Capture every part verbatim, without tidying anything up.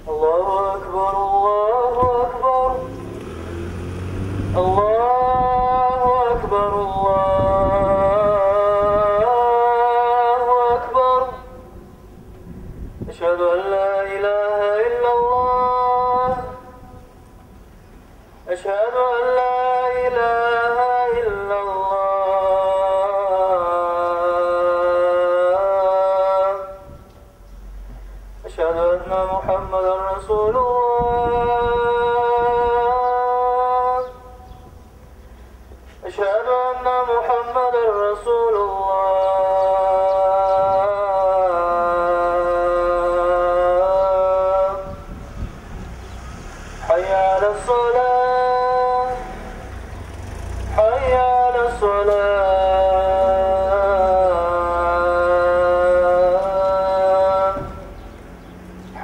الله أكبر، الله أكبر، الله أكبر، الله أكبر. أشهد أن لا إله إلا الله. أشهد أن لا إله إلا الله. أشهد أن محمدا رسول الله. أشهد أن محمدا رسول الله. حي على الصلاة. حي على الصلاة.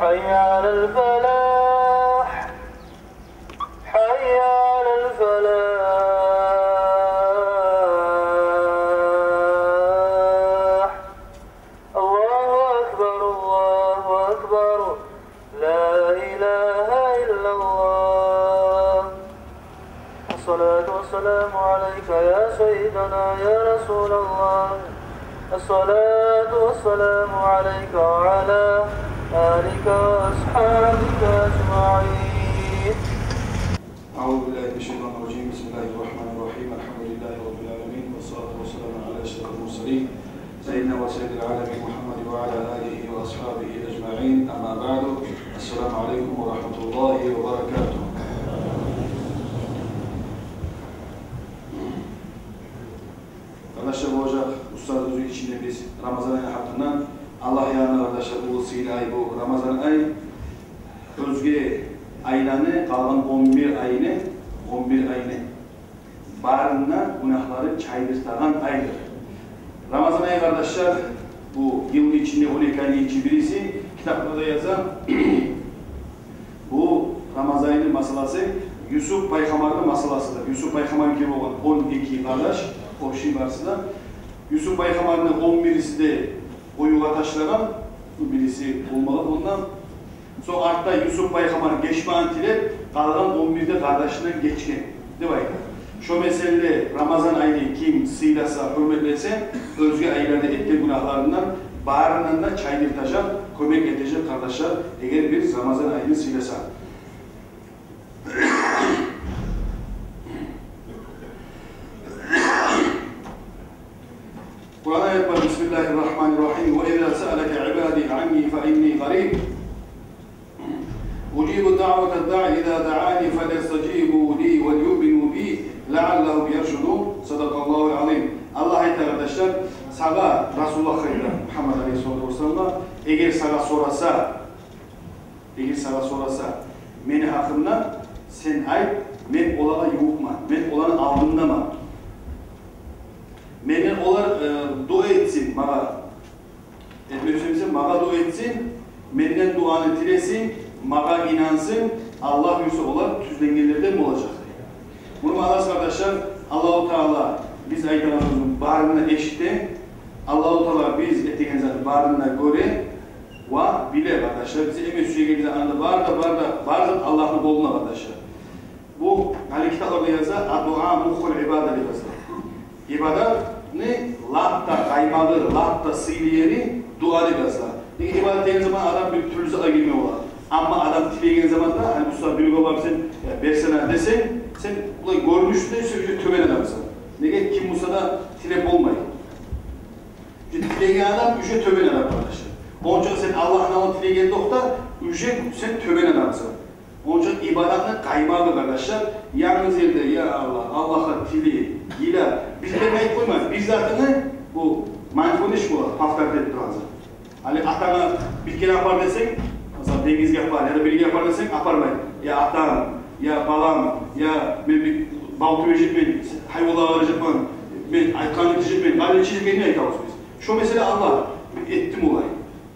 حي على الفلاح. حي على الفلاح. الله أكبر، الله أكبر. لا إله إلا الله. الصلاة والسلام عليك يا سيدنا يا رسول الله. الصلاة والسلام عليك وعلى آلك وأصحابك أجمعين. أعوذ بالله من الشيطان الرجيم. بسم الله الرحمن الرحيم. الحمد لله رب العالمين، والصلاة والسلام على أشرف المرسلين سيدنا وسيد العالمين محمد وعلى آله وأصحابه أجمعين. أما بعد. السلام عليكم ورحمة الله وبركاته. Къардашлар, болажакъ устаз оьзю ичинде биз Рамазан айны гьакъындан, Аллагь янында, къардашлар, уллу сыйлы ай бу Рамазан ай. Оьзге айланы, къалгъан он бир айны, он бир айны барын да гюнагьларын чайдыртагъан айдыр. Рамазан ай, къардашлар, бу йылны ичинде он эки айны ичи бириси, китапларда яза. Бу Рамазан айны масъаласы Юсуп пайхаммарны масъаласыдыр. Юсуп пайхаммарныки болгъан он эки къардаш, общий барысы да. Юсуп пайхаммарны он бириси де къуюгъа ташлагъан, бириси болмагъан ондан. Сонг артда Юсуп пайхаммар гечмагъын тилеп, къалгъан он бир де къардашындан гечген деп айта. Шо меселде Рамазан айны ким сыйласа, гьюрметлесе, оьзге айларда этген гюнагьларындан барындан да чайдыртажакъ, кёмек этежек, къардашлар, эгер бир Рамазан айны сыйласа. Къуран аят бар: بسم الله الرحمن الرحيم. وإذا سألك عبادي عني فإني قريب أجيب دعوة الداع إذا دعان فليستجيبوا لي وليؤمنوا بي لعلهم يرشدون. صدق الله العظيم. Аллагь айта, къардашлар, сагъа, Расулуллагьгъа айта, Мугьаммад алайгьиссалату вассаламгъа, эгер сагъа сораса, эгер сагъа сораса мени гьакъымда, сен айт: мен олагъа ювукъман, мен оланы алдындаман. Менден олар, э, дуа этсин магъа. Этмесем, магъа дуа этсин, менден дуаны тилесин, магъа инансын, Аллагь буюрса, олар тюзленгенлерден болажакъ. Муну маънасы, къардашлар, Аллагьу Таала биз айтагъаныбызны барын да эшите. Аллагьу Таала биз этеген затны барын да гёре ва биле, къардашлар. Биз эме сюеген затны да, бары да, бары да, бары да Аллагьны къолунда, къардашлар. Бу гьали китапларда яза, «Ад-дуа муххул ибада» деп яза. Ибадатны лап да къаймагъы, лап да сыйлы ери дуа деп яза. Неге, ибадат деген заман адам бир тюрлю затгъа гирме бола. Амма адам тилеген заманда, гьали, мисал, биревге барып сен, «Я, берсене» десенг, сен булай гёрюнюшде сен уже тёбен адамсан. Неге, ким буса да тилеп болмай. Уже тилеген адам уже тёбен адам, къардашлар. Онча сен Аллагьны алдында тилегенде, уже сен тёбен адамсан. Онча ибадатны къаймагъы, къардашлар, янгыз ерде «Я Аллагь», Аллагьгъа тиле, йыла, бирлерин айтып къойма, бир затынгны, бу mindfulness бола, повторять этип турагъан зат. Гьали атанга бир керен апар десенг, масала, денгизге апар, яда бир ерге апар десенг, апармай. «Я атам, я балам, я мен бир бал тюбежекмен, гьайванлагъа къаражакъман, мен айтгъанны этежекмен, къайда чечекенни айтабыз биз». Шо меселе Аллагь, мен этдим олай,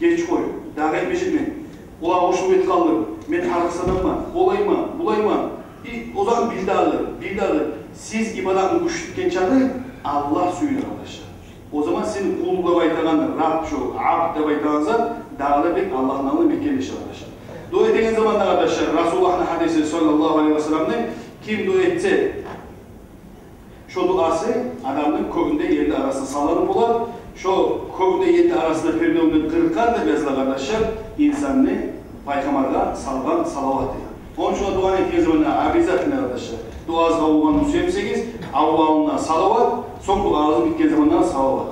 геч къой, дагъы этмежекмен. Олай къошулуп этип къалдым, мен тарыкъсыз адамман, олайман, булайман. И о заман бир дагъы, бир дагъы сиз ибадатны гючлетген чакъы Аллагь сююне, къардашлар. О заман сен къул деп айтагъан, Раб, шо абд деп айтагъан зат дагъы да бек Аллагьны алдында мекенлеше, къардашлар. Дуа этеген заманда, къардашлар, Расулуллагьны гьадиси, саллаллагьу алайгьи ва салламны, ким дуа этсе, шо дуасы адамны кёгюнде, ерни арасына салынып бола. Шо кёгюнде, ерни арасына пердевню къыркъгъан да безле, къардашлар, инсанны пайхаммаргъа салгъан салаваты. Ону учун дуа этген заманда обязательно, къардашлар, дуагъыз къабул болгъанны сюйсегиз, аввалына салават, сонг дуагъыз битген заманда салават.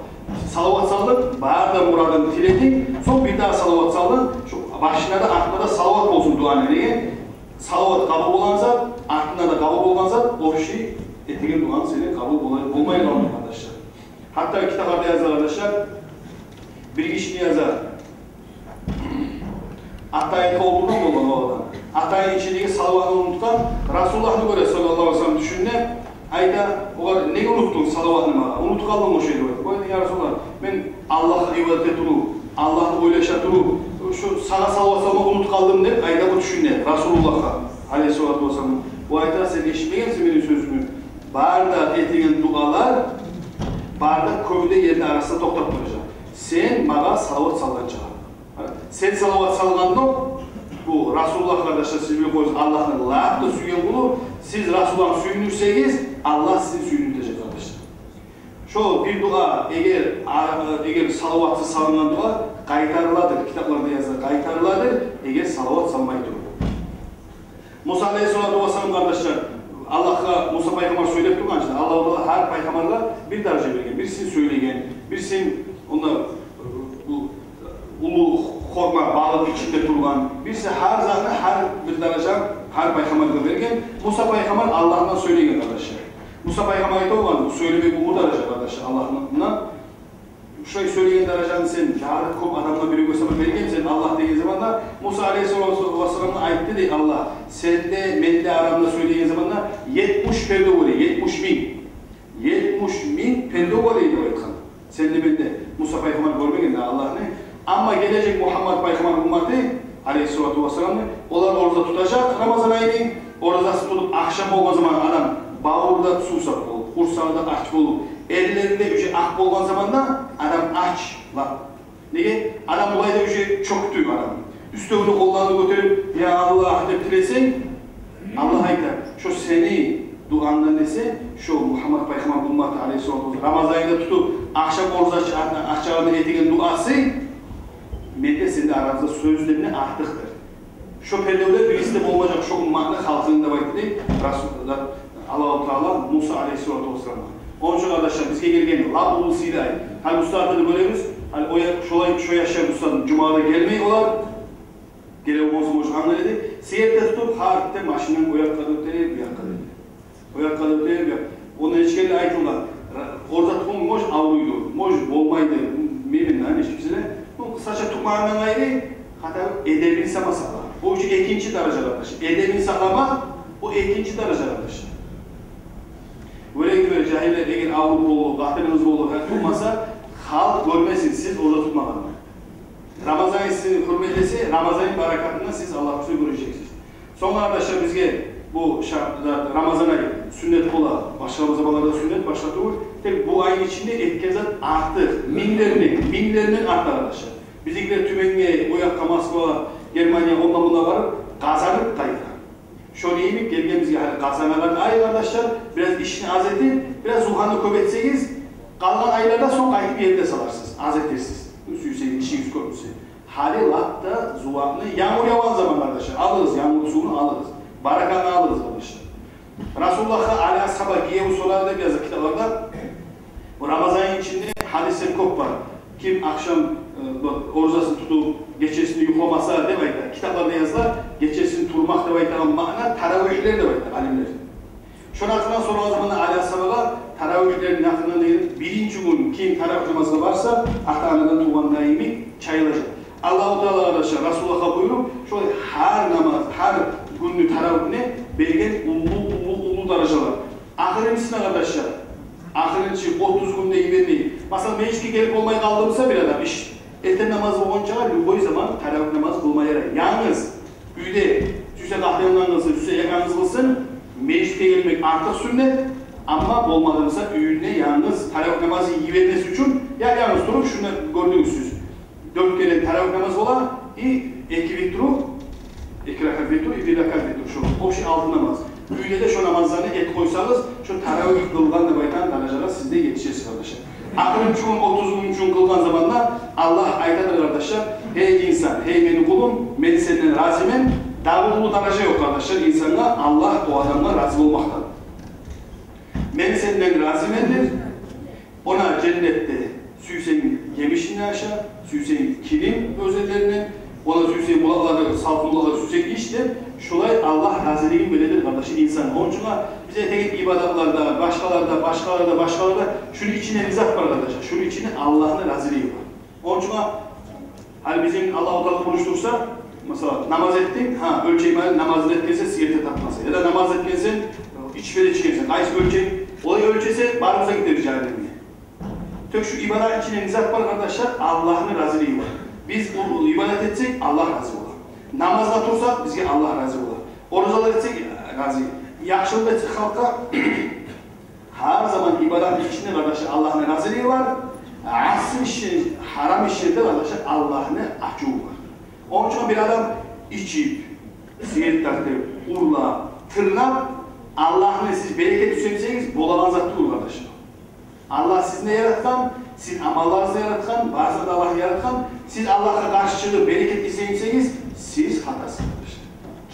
Салават салдынг, бары да мурадынг тилединг, сонг бир дагъы салават салдынг, шо башына да, артына да салават болсун дуаны. Неге? Салават къабул болгъан зат, артына да къабул болгъан зат, общий этеген дуанг сени къабул болмай, болмай къалмай, къардашлар. Гьатта китапларда яза, къардашлар, бир гишини яза, Аттагьиятгъа олтургъан болгъан о адам. Аттагьиятны ичиндеги салаватны унутгъан, Расулуллагьны гёре, саллаллагьу алайгьи ва саллам, тюшюнде, айта: «Огъар неге унутдунг салаватны магъа? Унутуп къалдынг ошай», — деп айта. Бу айта: «Я Расулуллагь, мен Аллагьгъа ибадат этип туруп, Аллагьны ойлаша туруп, шу сагъа салават салма унутуп къалдым», — деп айта бу тюшюнде Расулуллагьгъа, алайгьиссалату вассалам. Бу айта: «Сен эшитмегенсен мени сёзюмню? Бары да этеген дуалар, бары да кёгюнде, ерни арасында токътап къалажакъ. Сен магъа салават салгъанчагъа». Сен салават салгъанда, бу Расулуллагь, къардашлар, сиз билип къоюгъуз, Аллагьны лап да сюйген къулу, сиз Расулуллагьны сююндюрсегиз, Аллагь сизин сююндюрежек, къардашлар. Шо бир дуа, эгер, а, эгер салаватсыз салынгъан дуа, къайтарыладыр, китапларда яза, къайтарыладыр, эгер салават салмай туруп. Муса алайгьиссалату вассалам, къардашлар, Аллагьгъа Муса пайхаммар сёйлеп тургъан чы, Аллагьу Таала гьар пайхаммаргъа бир даража берген. Бирисин сёйлеген, бирисин онда, э, бу, э, уллу хорма, балыкъ ичинде тургъан. Бириси гьар затны, гьар бир даража гьар пайхаммаргъа берген. Муса пайхаммар Аллагьдан сёйлеген, къардашлар. Муса пайхаммар айта болгъан: «Бу сёйлемек уллу даража, къардашлар, Аллагьдан». Шолай сёйлеген даражаны сен дагъы кёп адамгъа, биревге сама бергенсен, Аллагь, деген заманда, Муса алайгьиссалату вассаламгъа айтды дей Аллагь: «Сен де, мен де арамда сёйлеген заманда етмиш пердев бар эди, етмиш минг. Етмиш минг пердев бар эди», — деп айтгъан. «Сен де, мен де». Муса пайхаммар гёрмеген де Аллагьны. Амма гележек Мугьаммат пайхаммар умматы, алайгьиссалату вассаламны, олар ораза тутажакъ Рамазан айны, оразасын тутуп, ахшам болгъан заман адам бавуру да сувсап болуп, къурсагъы да ач болуп, эллери де уже акъ болгъан заманда адам ач лап. Неге? Адам булай да уже чёкдю адам. Уьстевюне къолларын гётерип, «Я Аллагь», — деп тилесенг, Аллагь айта: «Шо сени дуангдан эсе, шо Мугьаммат пайхаммар умматы, алайгьиссалату вассалам, Рамазан айны тутуп, ахшам ораза ач-, ачагъанда этеген дуасы мен де, сен де арабызда сёзден де артыкъдыр. Шо пердевлер бириси де болмажакъ шо умматны, халкъыны», — деп айтды дей Расул, Аллагьу Таала Муса алайгьиссалату вассаламгъа. Ону учун, къардашлар, бизге гелген лап уллу сыйлар. Гьали устазланы гёребиз. Гьали о я-, шолай, шо яшайгъан устазны жумагъа да гелмей олар. Геле болса, может, англар эди. Сигарет де тутуп, гьар битте машиндан о якъгъа да оьте, бу якъгъа да оьте. О якъгъа да оьте, бу якъгъа. Онда эчкенде айтылгъан. Ра-, ораза тутгъан, может, авруйду, может, болмайды. Билмеймен, не иш бизде. Ну, къысгъача, тутмагъандан къайры, хата эдебин сама сакъла. О уьчюн экинчи даража, къардашлар. Эдебин сакъламакъ, о экинчи даража, къардашлар. Валлагьи, жагьиллер, эгер авруп болуп, къатыныгъыз болуп, гьа, тутмаса, халкъ гёрмесин сиз ораза тутмагъанны. Рамазан ай сизин гьюрметлесе, Рамазан ай баракатын сиз Аллагь учун гёрежексиз. Сонг, къардашлар, бизге бу ша-, зат, Рамазан ай сюннет бола, башгъа Рамазан айларда сюннет, башгъа тюгюл. Тек бу айны ичинде этген зат артыкъ, минглерден, минглерден артыкъ, къардашлар. Бизикилер Тюменге, о якъгъа, Москвагъа, Германиягъа, ондан-мундан барып, къазанып къайта. Шону йимик гелген бизге гьали къазанагъан ай, къардашлар, бираз ишни аз этип, бираз зувапны кёп этсегиз, къалгъан айларда сонг къайтып ерде саларсыз, аз этерсиз. Сюйсегиз, ишигиз кёп буса. Гьали лап да зувапны, янгур явгъан заман, къардашлар, алыгъыз, янгур сувну алыгъыз. Баракатны алыгъыз, къардашлар. Расулуллагьгъа Али асгьаба гиевю сорады деп яза китапларда. Бу Рамазанны ичинде гьадислер кёп бар. Ким ахшам, э, бу, оразасын тутуп, гечесин юхламаса деп айта. Китапларда языла, гечесин турмакъ деп айтагъан маъна таравигьлер деп айта алимлер. Шону гьакъындан сорагъан заманда Али асгьабагъа таравигьлерни гьакъындан деген: биринчи гюн ким таравигь намазгъа барса, ата-анадан тувгъан йимик чайылажакъ. Аллагьу Таала, къардашлар, Расулуллагьгъа буюруп, шолай гьар намаз, гьар гюнню таравигьине берген уллу, уллу, уллу даражалар. Ахырынчысына, къардашлар, ахырынчы отуз гюнде йибермей. Масала, межитге гелип болмай къалды буса бир адам иш, эртен намаз болгъунчагъа любой заман таравигь намаз къылма ярай. Янгыз уьйде, сюйсе къатынындан къылсын, сюйсе янгыз къылсын, межитге гелмек артыкъ сюннет, амма болмады буса уьюнде янгыз таравигь намазын йибермес учун, я-, янгыз туруп, шунда гёрдюгюз сиз. Дёрт керен таравигь намаз бола, и эки витру, эки ракат Бир ракаат этип, шо общий алты намаз. Уьйде де шо намазланы этип къойсагъыз, шо таравигь къылгъан деп айтагъан даражагъа сиз де етишесиз, къардашлар. Ахырынчы гюн, отузунчу гюн къылгъан заманда Аллагь айтадыр, къардашлар: «Гьей инсан, гьей мени къулум, мен сенден разимен». Дагъы уллу даража ёкъ, къардашлар, инсангъа Аллагь о адамгъа рази болмакъдан. «Мен сенден разимен», — дей. Она женнетде сюйсенг емишин аша, сюйсенг кирин оьзенлеринден, она сюйсенг булакълардан, салкъын булакълардан сюйсенг ич деп, шолай Аллагь разилигин бередир, къардашлар, инсан. Ону учун да биз этеген ибадатларда, башгъаларда, башгъаларда, башгъаларда шуну ичинде не зат бар, къардашлар? Шуну ичинде Аллагьны разилиги бар. Ону учун да гьали бизин Аллагьу Таала къурушдурса, масала, намаз этдинг, гьа, оьлчеймен, намазны этгенсен, сигарет тартгъансан, яда намаз этгенсен, ичме де ичгенсен, къайсы оьлчей? Олай оьлчесе, барыбыз да гидербиз жагьаннемге. Тек шу ибадатны ичинде не зат бар, къардашлар? Аллагьны разилиги бар. Биз о ибадат этсек, Аллагь рази бола. Намазгъа турсакъ, бизге Аллагь рази бола. Оразалар этсек, рази. Яхшылыкъ этсек халкъгъа, гьар заман ибадатны ичинде, къардашлар, Аллагьны разилиги бар. Асси ишни, гьарам ишлерде, къардашлар, Аллагьны ачуву бар. Ону учун бир адам ичип, сигарет тартып, урлап, тырнап, Аллагьны сиз берекет сюйсегиз, болагъан зат тюгюл, къардашлар. Аллагь сизни яратгъан, сизин амалларыгъызны яратгъан, барысын да Аллагь яратгъан. Сиз Аллагьгъа къаршы чыгъып берекет излейсегиз, сиз хатасыз, къардашлар.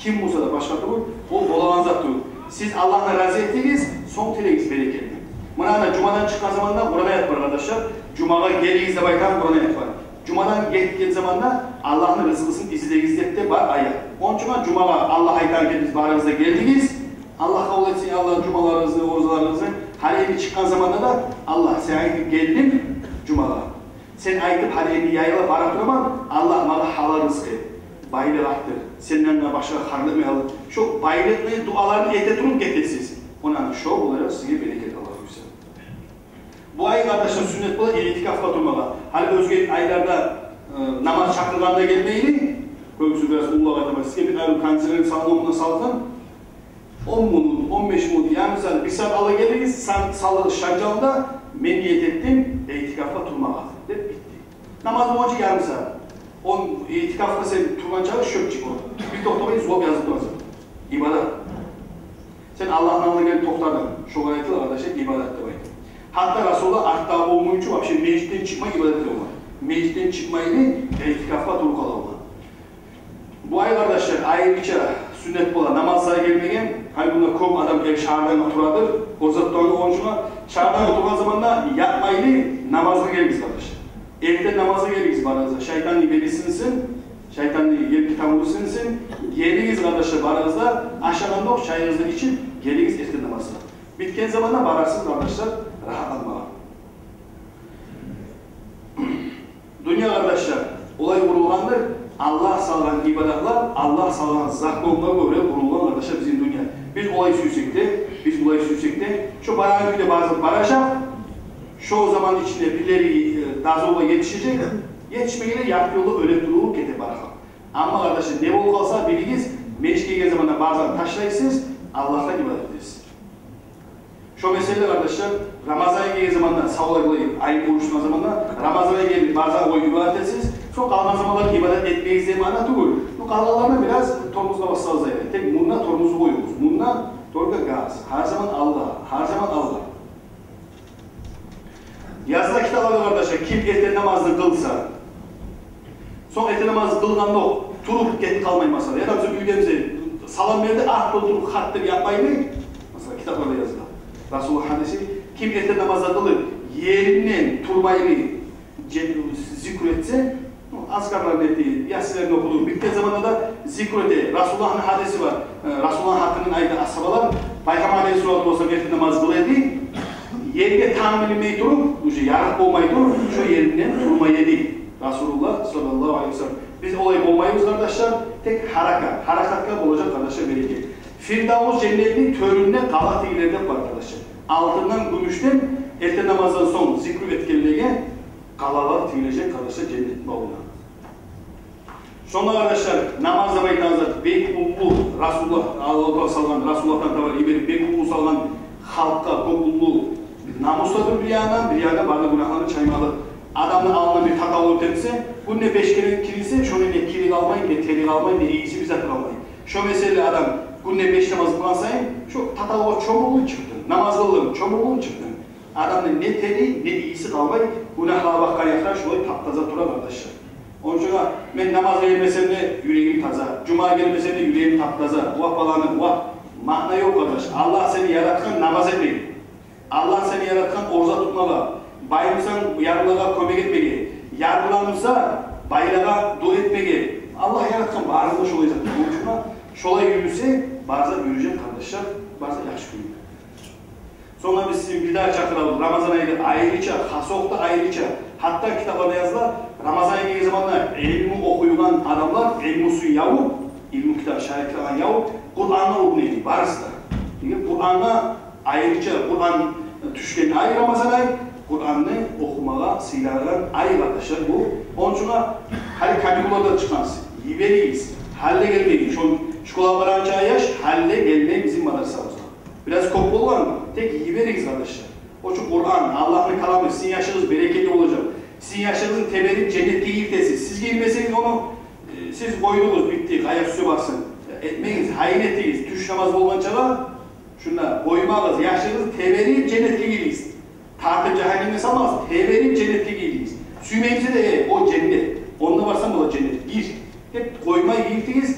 Ким болса да башгъа тюгюл, о болагъан зат тюгюл. Сиз Аллагьны рази этигиз, сонг тилегиз берекетни. Муна, ана, жумадан чыкъгъан заманда Къуран аят бар, къардашлар. Жумагъа гелигиз деп айтагъан Къуран аят бар. Жумадан гетген заманда Аллагьны рызкъысын излегиз деп де бар аят. Ону учун жумагъа Аллагь айтагъан гелигиз, барыгъыз да гелдигиз. Аллагь къабул этсин, Аллагь, жумаларыгъызны, оразаларыгъызны. Гьали энни чыкъгъан заманда да: «Аллагь, сен айтып гелдим жумагъа. Сен айтып, гьали энни яйыла бара тураман, Аллагь, магъа гьалал рызкъы, байлыкъ артдыр, сенден де башгъа харжлама алып». Шо байлыкъны дуаларын эте туруп гетесиз. Ондан шо болар сизге берекет, Аллагь буюрса. Бу ай, къардашлар, сюннет бола иътикафгъа турмагъа. Гьали оьзге айларда, э, намаз чакъыргъанда гелмейли, кёбюсю бираз уллулагъа айтаман, сизге бир айры концерт салмагъа салгъан, он минут, он беш минут, ярым сагьат, бир сагьат ала гелигиз, сан-, салыгъыз шанжалда: «Мен ният этдим иътикафгъа турмагъа», — деп битди. Намаз болгъунча ярым сагьат. О иътикафгъа сен тургъан чакъы шёпчик ол. Бир токътамай зулап язып турасан. Ибадат. Сен Аллагьны алдына гелип токътадынг. Шогъар айтыла, къардашлар, ибадат деп айтып. Гьатта Расулуллагь артда болмайгъанча вообще межитден чыкъмай ибадат этген болгъан. Межитден чыкъмайлы иътикафгъа туруп къала болгъан. Бу ай, къардашлар, айрыча сюннет бола намазгъа гелмеге. Гьали мунда кёп адам гелип шагьарда турадыр. О затдан ону учун шагьарда тургъан заманда ятмайлы намазгъа гелигиз, къардашлар. Эртен намазгъа гелигиз барыгъыз да. Шайтанны бели сынсын, шайтанны ери тамуру сынсын. Гелигиз, къардашлар, барыгъыз да, ашагъандокъ чайыгъызны ичип, гелигиз эртен намазгъа. Битген заманда барасыз, къардашлар, рагьатланмагъа. Дюнья, къардашлар, олай къурулгъандыр. Аллагь салгъан ибадатлар, Аллагь салгъан законгъа гёре къурулгъан, къардашлар, бизин дюнья. Биз олай сюйсек де, биз булай сюйсек де, шо барагъан кюйде барып баражакъ. Шо заман ичинде бирлери, э, дазугъа етишежек, етишмегенлер ярты ёлда оьле туруп гете барагъан. Амма, къардашлар, не болуп къалса, билигиз, межитге гелген заманда барыгъыз да ташлайсыз, Аллагьгъа ибадат этесиз. Шо меселе, къардашлар, Рамазан ай гелген заманда, савлай булай ай къурушгъан заманда, Рамазан ай гелип, барыгъыз да къоюп ибадат этесиз, сонг къалгъан заманлар ибадат этмегиз деген маъна тюгюл. Ну, къалгъанларына бираз тормозгъа бассагъыз да ярай. Тек мунда тормоз къоюгъуз. Мунда только газ. Гьар заман Аллагь, гьар заман Аллагь. Языла китапларда, къардашлар, ким эртен намазны къылса, сонг эртен намаз къылгъандокъ туруп гетип къалмай, масала, яда бизин уьйде бизге салам берди, ат болуп туруп хат деп ятмайлы, масала, китапларда языла. Расулуллагь гьадиси: ким эртен намазны къылып, еринден турмайлы же-, зикру этсе, ну, азкарларын этди, ясинлерин охуду, битген заманда да зикру эте. Расулуллагьны гьадиси бар. Э, Расулуллагьны гьакъындан айтды асгьабалар: Пайхаммар алейгьиссалату вассалам эртен намаз къыла эди, ерге танг билинмей туруп, уже ярыкъ болмай туруп, шо еринден турмай эди Расулуллагь саллаллагьу алейгьи вассалам. Биз олай болмайбыз, къардашлар, тек гьаракат, гьаракатгъа болажакъ, къардашлар, берекет. Фирдавс женнетни тёрюнде къала тигилер деп бар, къардашлар. Алтындан, гюмюшден эртен намаздан сонг зикру этгенлеге къалалар тигилежек, къардашлар, женнетни бавунда. Шонда, къардашлар, намаз деп айтагъан зат бек уллу, Расулуллагь, Аллагьу Таала салгъан, Расулуллагьдан таба йиберип, бек уллу салгъан халкъгъа бек уллу намус да дюр бир яндан, бир яндан бары да гюнагьланы чаймалы. Адамны алдына бир татавул этсе, гюнде беш керен киринсе, шону не кири къалмай, не тери къалмай, не ийиси бир зат къалмай. Шо меселе адам гюнде беш намаз къылгъан сайын, шо татавугъ чомулгъун чыкъды, намаз къылдым, чомулгъун чыкъды. Адамны не тери, не ийиси къалмай, гюнагьлагъа бакъгъан якъдан шолай тап-таза тура, къардашлар. Ону учун мен намазгъа гелмесем де, юрегим таза. Жумагъа гелмесем де, юрегим тап-таза. Вагь, паланы, вагь. Маъна ёкъ, къардаш. Аллагь сени яратгъан намаз этмеге. Аллагь сени яратгъан ораза тутмагъа, баймусан ярлылагъа кёмек этмеге, ярлымусан байлагъа дуа этмеге. Аллагь яратгъан барын да шолай зат. Ону учун шолай юрюсе, бары зат юрюжек, къардашлар, бары зат яхшы кюйде. Сонг да биз сизин бир дагъы чакъырабыз, Рамазан айны айрыча, хасокъда айрыча. Гьатта китапларда языла, Рамазан ай гелген заманда илму охуйгъан адамлар илмусун ябып, илму китап, шариат китабын ябып, Къурангъа угъунайын барысы да. Неге? Къурангъа айрыча, Къуран тюшген ай Рамазан ай, Къуранны охумагъа сыйланагъан ай, къардашлар, бу. Ону учун гьали каникуллардан чыкъгъансыз, йиберигиз, гьали де гелмегиз. Шо школагъа барагъанча яш гьали де гелмей бизин мадрасабызгъа. Бираз кёп болгъан, тек йиберигиз, къардашлар. Ону учун Къуран, Аллагьны каламы, сизин яшыгъыз берекетли болажакъ. Сизин яшыгъызны теберип женнетге гиртесиз. Сиз гирмесегиз ону, э, сиз къойдугъуз, битди, къайда сюйсе барсын. Этмегиз, гьайын этигиз, тюш намаз болгъанчагъа шунда къоймагъыз, яшыгъызны теберип женнетге гиригиз. Тартып жагьаннемге салмагъыз, теберип женнетге гиригиз. Сюймеймисе де, э, о женнет. Онда барсанг бола женнет. Гир деп къоймай гиртигиз.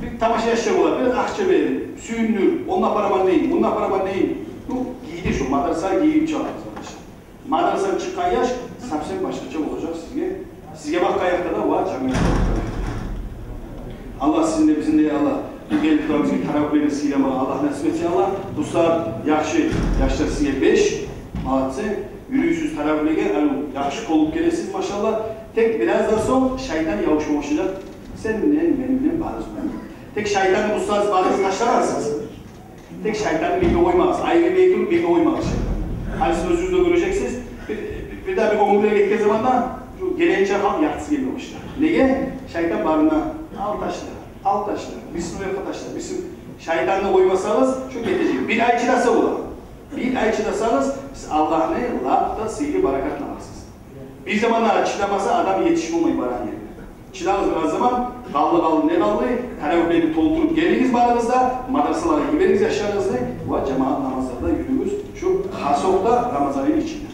Бир тамаша яшлар бола, бираз акъча берип, сююндюр, онда апараман дейин, мунда апараман дейин. Ну, гийди шо, мадрасагъа гийип чыгъыгъыз, къардашлар. Мадрасадан чыкъгъан яш совсем башгъача болажакъ сизге. Сизге бакъгъан якъда да, ва жамиятгъа бакъгъан якъда да. Аллагь сизин де, бизин де, Аллагь, бу гелип турагъан бизге таравигьлени сыйламагъа Аллагь насип этсин, Аллагь. Бу сагьат яхшы яшлар сизге беш, молодцы. Юрюйсюз таравигьлеге, гьали яхшы толуп гелесиз, машаллагь. Тек бираздан сонг шайтан ябушма башлажакъ сенден, менден, барыбыздан. Тек шайтанны бу сагьат барыгъыз ташлагъансыз. Тек шайтанны бирге къоймагъыз, айрылмай туруп бирге къоймагъыз шайтанны. Гьали сиз оьзюгюз де гёрежексиз, бир, бир, бир дагъы бир он гюнлер гетген заманда, шу геленче халкъ ятасы гелме башлар. Неге? Шайтан барына: «Ал ташла, ал ташла, бир сынып якъгъа ташла, бир сынып». Шайтанны къоймасагъыз, шу гетежек. Бир ай чыдаса бола. Бир ай чыдасагъыз, сиз Аллагьны лап да сыйлы баракатын аласыз. Бир заманда чыдамаса, адам етишип болмай барагъан ерине. Чыдагъыз бираз заман, къалды, къалды, не къалды? Таравигьлени толтуруп гелигиз барыгъыз да, мадрасалагъа йиберигиз яшларыгъызны, ва жамаат намазларда юрюгюз шу хасокъда Рамазанны ичинде.